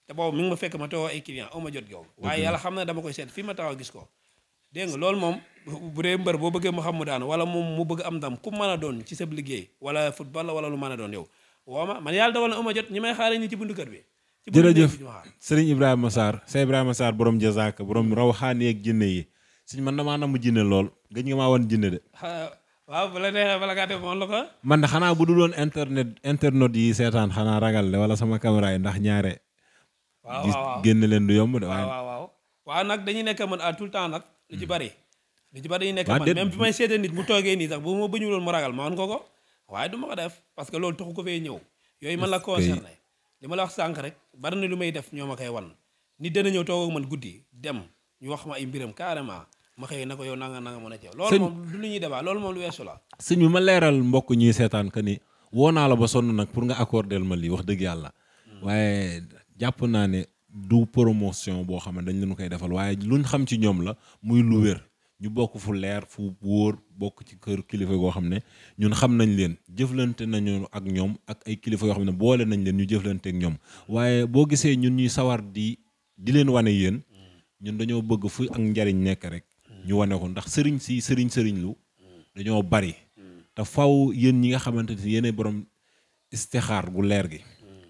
te boobu mi ngi ma fekk ma toog ay client aw ma jot googu waaye yàlla xam na dama koy seet fii ma taxaw gis ko dégg nga loolu moom bu dee mbër boo bëggee mu xam mu daan wala moom mu bëgg am ndam ku mën a doon ci sa liggéey wala football la wala lu mën a doon yow woo ma man yàlla dogal na uma jot ñi may xaare ñi ci buntu kër bi jërëjëf Serigne Ibrahima Sarr Cheikh Ibrahima Sarr borom Jazaaka borom rawxaani ak jinne yi suñ man damaa namm jinne lool gëj nga maa wan jinne de waaw bala neexee bala ngaa def moom la ko man de xanaa bu dul woon internet yi seetaan xanaa ragal de wala sama caméra yi ndax ñaare gis génn leen du yomb de waaw nag dañuy nekk man à tout le temps nag lu ci bari dañuy nekk man même bi may seetee nit mu toogee nii sax bu ma bëñu loon mu ragal ma wan ko waaye du ma ko def parce que loolu taxu ko fee ñëw yooyu man la concerné li ma la wax sànq rek bari na lu may def ñoo ma koy wan nit dana ñëw toog ak man guddi dem ñu wax ma ay mbiram carrément ma xëy na ko yow nanga mën a teew loolu moom du lu ñuy débat loolu moom lu weesu la sëñ bi ma leeral mbokk ñuy seetaan que ni woo naa la ba sonn nag pour nga accordel ma lii wax dëgg yàlla waaye jàpp naa ne du promotion boo xam ne dañ leen koy defal waaye luñ xam ci ñoom la muy lu wér ñu bokk fu leer fu wóor bokk ci kër kilifa goo xam ne ñun xam nañ leen jëflante nañu ak ñoom ak ay kilifa yoo xam ne boole nañ leen ñu jëflante ak ñoom waaye boo gisee ñun ñuy sawar di leen wane yéen ñun dañoo bëgg fu ak njariñ nekk rek ñu wane ko ndax sëriñ lu dañoo bari te faw yéen ñi nga xamante ni yéenay borom istixaar gu leer gi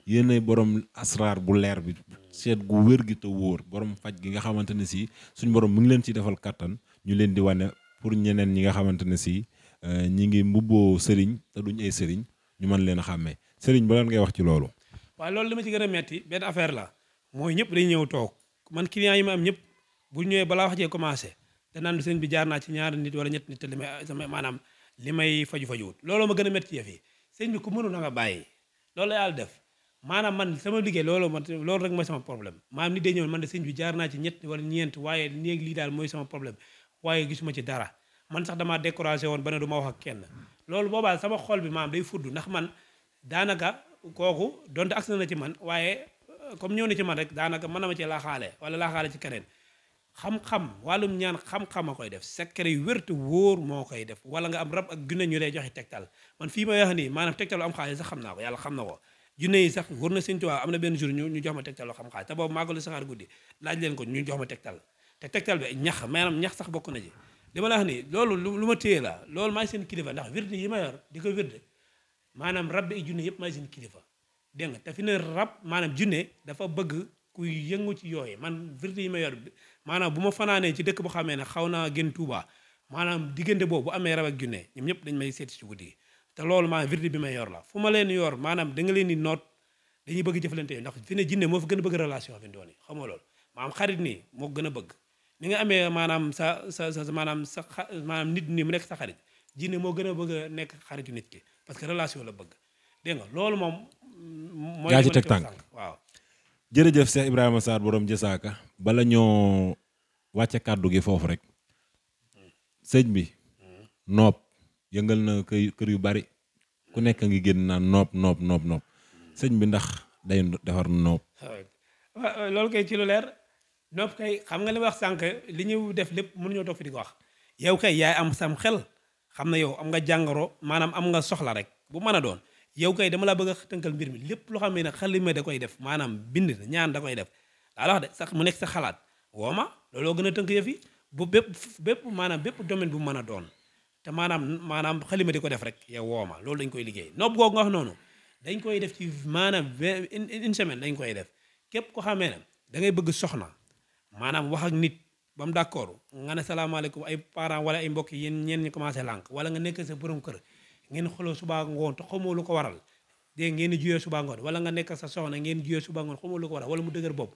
yéenay borom asraar bu leer bi seet gu wér gi te wóor borom faj gi nga xamante ne si suñ borom mu ngi leen ci defal kattan ñu leen di wane pour ñeneen ñi nga xamante ne si ñi ngi mbubboo sëriñ te duñ ay sëriñ ñu mën leen a xàmmee sëriñ ba lan ngay wax ci loolu. waaw loolu li ma ci gën a metti benn affaire la mooy ñëpp dañuy ñëw toog man client yi ma am ñëpp bu ñëwee balaa wax jee commencé danaan sëriñ bi jaar naa ci ñaari nit wala ñett nit te li may sama maanaam li may fajuwut looloo ma gën a metti yëf yi sëriñ bi ku mënu na nga bàyyi loolu la yàlla def maanaam man sama liggéey loolu rek mooy sama problème maanaam nit day ñëw man de sëriñ bi jaar naa ci ñett wala ñeent waaye néeg lii daal mooy sama problème waaye gisuma ci dara man sax damaa découragé woon ba ne du ma wax ak kenn loolu boobaa sama xol bi maanaam day fudd ndax man daanaka kooku donte agsi na ci man waaye comme ñëw na ci man rek daanaka mën na ma cee laaxaale wala laaxaale ci keneen xam-xam wàllum ñaan xam-xam a koy def secret yu wér te wóor moo koy def wala nga am rab ak junne ñu lay joxe tegtal man fii may wax nii maanaam tegtal am xaalis sax xam naa ko yàlla xam na ko junne yi sax wër na Sëñ Tuubaa am na benn jour ñu jox ma tegtal loo xam xaalis te boobu màggalu saxaar guddi laaj leen ko ñu jox ma tegtal te tegtal bi ñax maanaam ñax sax bokk na ci li ma la wax nii loolu lu ma téye la loolu maay seen kilifa ndax wirde yi ma yor di ko wirde maanaam rab bi ay junne yëpp maay seen kilifa dégg nga te fi ne rab maanaam junne dafa bëgg kuy yëngu ci yooyu man wirde yi ma yor maanaam bu ma fanaanee ci dëkk bu xamee ne xaw naa gën Tuuba maanaam diggante boobu bu amee rab ak junne ñoom ñëpp dañ may seeti ci guddi gi te loolu maanaam wirde bi may yor la fu ma leen yor maanaam da nga leen di noot dañuy bëgg jëflante yi ndax fi ne jinne moo fi gën a bëgg relation fi doon xam nga loolu maanaam xarit nii moo gën a bëgg ni nga amee maanaam maanaam nit nii mu nekk sa xarit jinne moo gën a bëgg a nekk xaritu nit ki parce que relation la bëgg dégg nga loolu moom mooy yaa ci teg tànk waaw jërëjëf Cheikh Ibrahima Sarr borom Jazaaka bala ñoo wàcce kàddu gi foofu rek sëñ bi nopp yëngal na kër yu bari ku nekk ngi génn naan nopp sëñ bi ndax day defar nopp loolu kay ci lu leer nopp kay xam nga li wax sànq li ñu def lépp mënuñoo toog fi di ko wax yow kay yaay am sam xel xam na yow am nga jàngoro maanaam am nga soxla rek bu mën a doon yow kay dama la bëgg a tënkal mbir mi lépp loo xam ne xalima da koy def maanaam bind ñaan da koy def daa la wax de sax mu nekk sa xalaat woo ma looloo gën a tënk yëf yi bu bépp maanaam bépp domaine bu mën a doon te maanaam xalima di ko def rek yow woo ma loolu dañ koy liggéey nopp googu nga wax noonu dañ koy def ci maanaam une semaine dañ koy def képp ko xamee ne da ngay bëgg soxna maanaam wax ak nit ba mu d'accord nga ne salaamaaleykum ay parents wala ay mbokk yéen ñeen ñi commencé lànk wala nga nekk sa borom kër ngeen xuloo subaa ngoon te xamoo lu ko waral dégg ngeen di juyee subaa ngoon wala nga nekk sa soxna ngeen juyee subaa ngoon xamoo lu ko waral wala mu dëgër bopp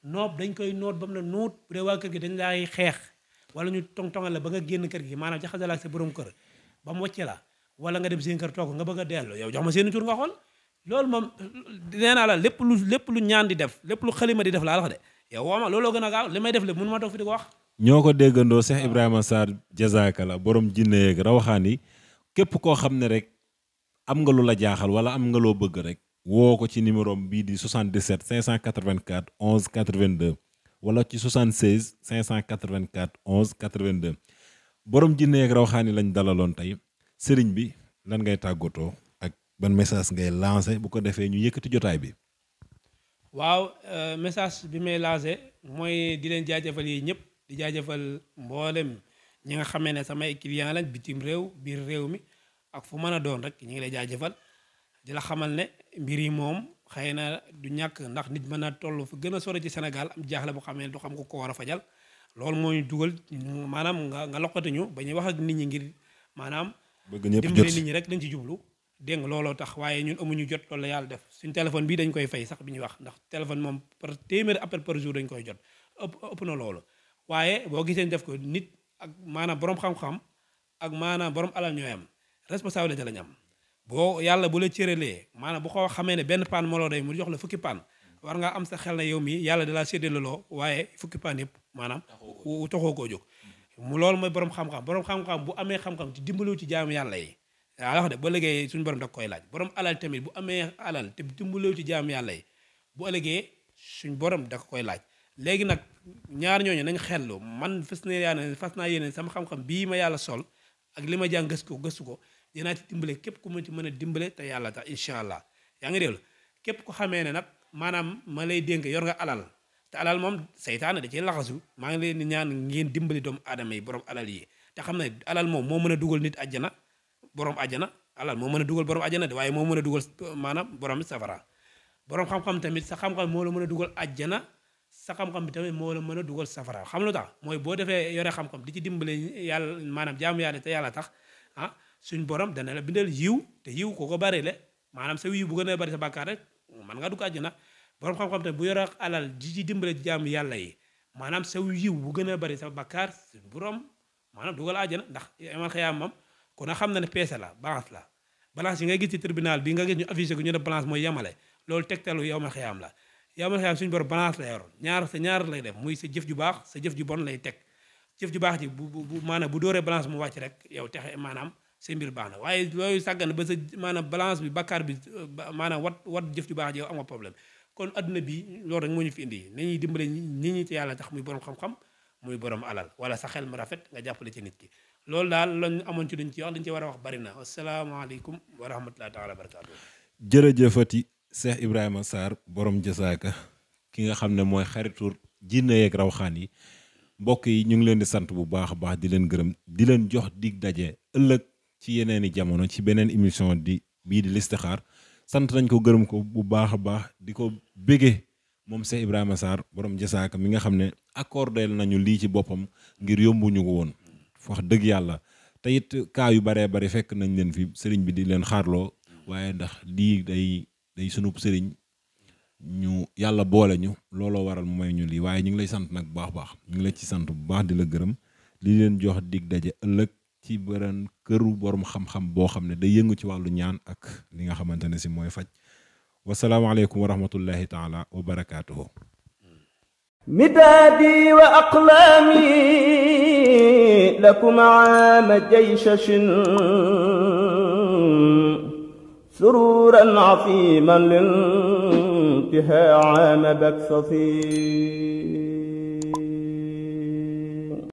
nopp dañ koy noot ba mu ne nuut bu dee waa kër gi dañ laay xeex wala ñu tong-tongal la ba nga génn kër gi maanaam jaxasal ak sa borom kër ba mu wàcce la wala nga dem seen kër toog nga bëgg a dellu yow jox ma seen tur nga xool loolu moom nee naa la lépp lu ñaan di def lépp lu xalima di def laa wax de yow woo ma looloo gën a gaaw li may def lépp mënu ma toog fi di ko wax ñoo ko déggandoo Cheikh Ibrahima Sarr Jazaaka la borom jinne yeeg rawaxaan yi képp koo xam ne rek am nga lu la jaaxal wala am nga loo bëgg rek woo ko ci numéro bii di 77 584 11 82 wala ci 76 584 11 82 borom jinne ak rawxaani lañ dalaloon tey sëriñ bi lan ngay tàggatoo ak ban message ngay lancé bu ko defee ñu yëkkati jotaay bi. waaw message bi may lancé mooy di leen jaajëfal yi ñëpp di jaajëfal mboolem ñi nga xamee ne samay client lañ bitim réew biir réew mi ak fu mën a doon rek ñu ngi lay jaajëfal di la xamal ne mbir yi moom xëy na du ñàkk ndax nit mën a toll fu gën a sore ci Sénégal am jaaxle bu xamee ne du xam ko war a fajal loolu mooy dugal maanaam nga loqati ñu ba ñuy wax ak nit ñi ngir maanaam bëgg ñëpp jot dimbali nit ñi rek dañ ci jublu dégg nga looloo tax waaye ñun amuñu jot loolu la yàlla def suñ téléphone bii dañ koy fay sax bi ñuy wax ndax téléphone moom par téeméeri appel par jour dañ koy jot ëpp na loolu waaye boo gisee def ko nit ak maanaam borom xam-xam ak maanaam borom alal ñooy am responsabilité lañ am boo yàlla bu la cëralee maanaam bu ko xamee ne benn paan moo la doy mu jox la fukki paan war ngaa am sa xel na yow mi yàlla da laa séddaleloo waaye fukki paan yëpp maanaam taxoo koo jóg mu loolu mooy borom xam-xam borom xam-xam bu amee xam-xam ci dimbaliwu ci jaamu yàlla yi yaa wax de ba liggéey suñu borom da koy laaj borom alal tamit bu amee alal te dimbaliwu ci jaamu yàlla yi bu ëllëgee suñ borom da koy laaj léegi nag ñaar ñooñu nañ xellu man fas naa yéene sama xam-xam bii ma yàlla sol ak li ma jàng gëstu ko dinaa ci dimbale képp ku ma ci mën a dimbale te yàlla tax incha allah yaa ngi déglu képp ku xamee ne nag maanaam ma lay dénk yor nga alal te alal moom seytaane da ciy laxasu maa ngi leen di ñaan ngeen dimbali doomu aadama yi borom alal yi te xam ne alal moom moo mën a dugal nit àjjana borom àjjana alal moo mën a dugal borom àjjana de waaye moo mën a dugal maanaam borom safara borom xam-xam tamit sa xam-xam moo la mën a dugal àjjana sa xam-xam bi tamit moo la mën a dugal safara xam lu tax mooy boo defee yore xam-xam di ci dimbale yàlla maanaam jaamu yàlla te yàlla tax ah suñ borom dana la bindal yiw te yiw ko ko bari le maanaam sa yiw bu gën a bari sa bàkkaar rek man nga dugg àjjana borom xam-xam tamit bu yore alal di ci dimbale jaamu yàlla yi maanaam sa yiw bu gën a bari sa bàkkaar suñ borom maanaam dugal àjjana ndax amal xiyaam moom kon a xam na ne peese la balance yi ngay gis ci tribunal bi nga gis ñu affiché ko ñu ne balance mooy yemale loolu tegtalu yow ma xiyaam la yow ma xiyaam suñu borom balance la yor ñaar lay def muy sa jëf ju baax sa jëf ju bon lay teg jëf ju baax ji bu maanaam bu dooree balance mu wàcc rek yow texe maanaam sa mbir baax na waaye looyu sàggan ba sa maanaam balance bi bakkaar bi maanaam wat jëf ju baax ji yow amoo problème kon adduna bi loolu rek moo ñu fi indi nañuy dimbale nit ñi te yàlla tax muy borom xam-xam muy borom alal wala sa xel mu rafet nga jàppale ci nit ki loolu daal lañ amoon ci duñ ci wax dañ ci war a wax bari na asalaamaaleykum wa rahmatullahi taala wa barakaatu. jërëjëfati Cheikh Ibrahima Sarr borom Jasaaka ki nga xam ne mooy xaritu jinne yeeg rawxaan yi mbokk yi ñu ngi leen di sant bu baax a baax di leen gërëm di leen jox dig daje ëllëg ci yeneeni jamono ci beneen émission bii di listixaar sant nañ ko gërëm ko bu baax a baax di ko bége moom Cheikh Ibrahima Sarr borom Jasaaka mi nga xam ne accordé nañu lii ci boppam ngir yombuñu ko woon wax dëgg yàlla te it kaa yu baree bari fekk nañ leen fi sëriñ bi di leen xaarloo waaye ndax lii day sunub sëriñ ñu yàlla boole ñu looloo waral mu may ñu lii waaye ñu ngi lay sant nag bu baax ñu ngi lay ci sant bu baax di la gërëm li leen jox dig daje ëllëg ci beneen këru borom xam-xam boo xam ne day yëngu ci wàllu ñaan ak li nga xamante ne si mooy faj wasalaamaaleykum wa rahmatullahi taala wa barakaatuhu. مدادي وأقلامي لكم عام جيشش سرورا عظيما لانتهاء عام بكسصي